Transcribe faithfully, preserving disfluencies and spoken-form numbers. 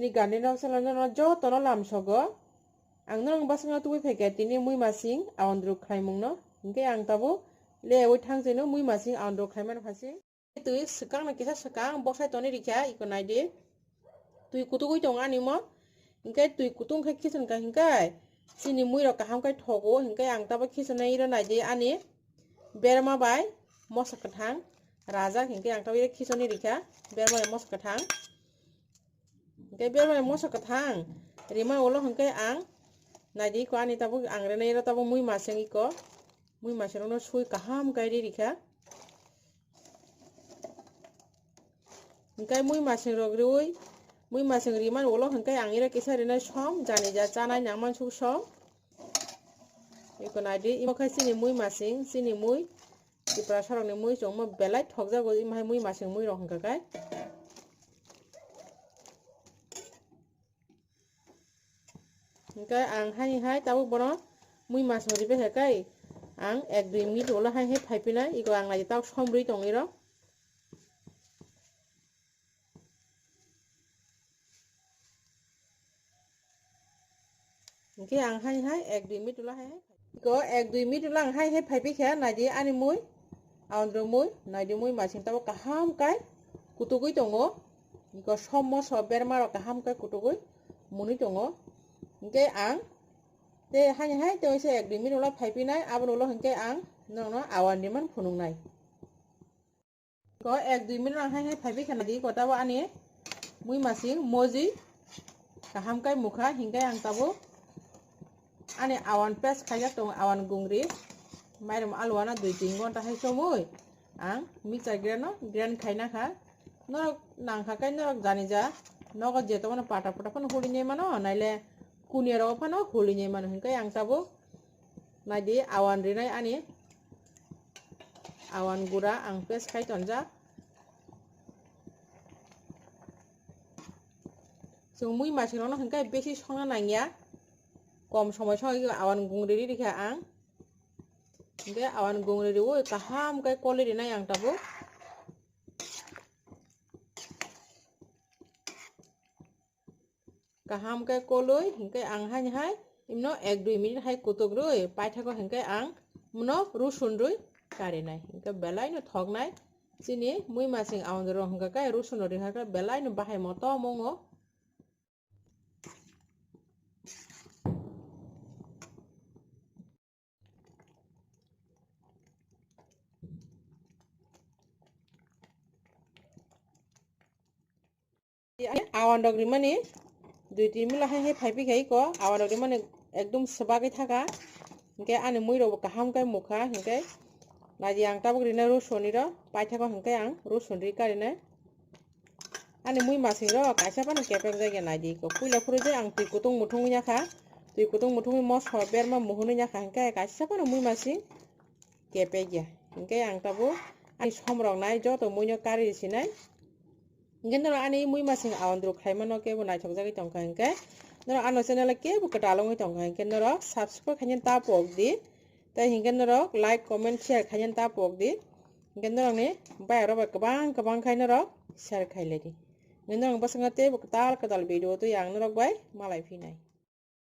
Ni gani nok salo no joto no lamsogo. Ang norok bwskango tubui phaikha tini mui masing aondruk khlaimung no. Hinkhe ang tabuk le ui thang jeno mui masing aondruk khlaimani phasing. Twi swkang no kisa swkang boksai toni rikha iko naidi. Twi kutugui tongo ani mo. Hinkhe twi kutung khe khichon kha hinkhe chini mui rok kaham khe thogo hinkhe ang tabuk khichonai iro naidi ani berma bai moso kwthang rajak hinkhe ang tabuk iro khichonwi rikha berma bai moso kwthang. Hinkhe berma bai moso kwthang rima ulo hinkhe ang naidi iko ani tabuk ang rwnai iro tabuk mui masing iko mui masing rokno sui kaham khe ri rikha. Hinkhe mui masing rok riui, mui masing rimani ulo hinkhe ang iro kisa rinai som, jani ja chanai nangman suk som. Iko naidi, imo khe chini mui masing, chini mui, Tiprasa rokni mui chwngmo belai thokjago, imo hai mui masing mui rok hinkha khe. Hinkhe ang hai hai tabuk bono mui masing ribai hai kai ang ek dui minute ulo hai hai phaipinai, iko ang naidi tabuk som rwi tong iro. Hinkhe ang hai hai ek dui minute ulo hai hai. Iko ek dui minute ulo ang hai hai phaipi khe naidi ani mui, aondro mui, naidi mui masing tabuk kaham kai kutugui tongo. Iko som moso berma rok kaham kai kutugui munui tongo. Hinkhe ang tei hai hai tei se ek dui minute ulo phaipinai, aboni ulo hinkhe ang norokno awan rimani phunuknai. Ko ek dui minute ang hai hai phaibi khana di, ko tabo ani mui masing moji kaham kai mukha, hinkhe ang tabo ani awan paste khaijak tongo, awan gungri. Mairum alwana dui tin gonta hai somoi ang mixer grinder no grind khaina kha. Norok nangkha kai norok jani ja nogo je tongmani pata pata phano huli nai mano, naile kunia rogo phano huli nai mano, hinkhe ang tabo naidi awan rinai ani awan gura ang paste khai tonjak. Chwng mui masing rokno hinkhe besi songna nangya, kom somoi songwi awan gungri ri rikha ang. Hinkhe awan gungri riui kaham khe kolwi rinai ang tabuk. Kaham khe kolwi hinkhe ang haini hai imno ek dui minute hai kutuk rwi paithakgo hinkhe ang mno rusun rwi karinai hinkhe belai no thoknai. Chini mui masing aondro hinkhe kai rusun rwi hinkhe belai no bahai motom wngo. Awan rok rimani dui tin mila hai hai phaipi khai ko awan rok rimani ekdum swbagwi thaka. Hinkhe ani mui rok bo kaham khe mukha hinkhe naidi ang tabuk rina rusun rwi rw paithakgo hinkhe ang rusun rwi karinai. Ani mui masing rok kaisa phano kepek jak ya naidi ko. Puila phuru je ang twi kutung muthungwi ya kha. Twi kutung muthungwi moso berma muhunwi ya kha hinkhe kaisa phano mui masing kepek ya. Hinkhe ang tabuk ani som rok nai joto mui no kari sinai. Hinkhe norok ani mui masing awan dru khlai mano kebo naithok jagwi tongkha hinkhe norok ano channel o kebo kwtal wngwi tongkha hinkhe norok subscribe khaina ta pok di. Tei hinkhe norok like, comment, share khaina ta pok di. Hinkhe norokni bayarok bai kwbang kwbang khai norok share khai lai di. Hinkhe norok bwskango teibo kwtal kwtal video twi ang norok bai malai phinai.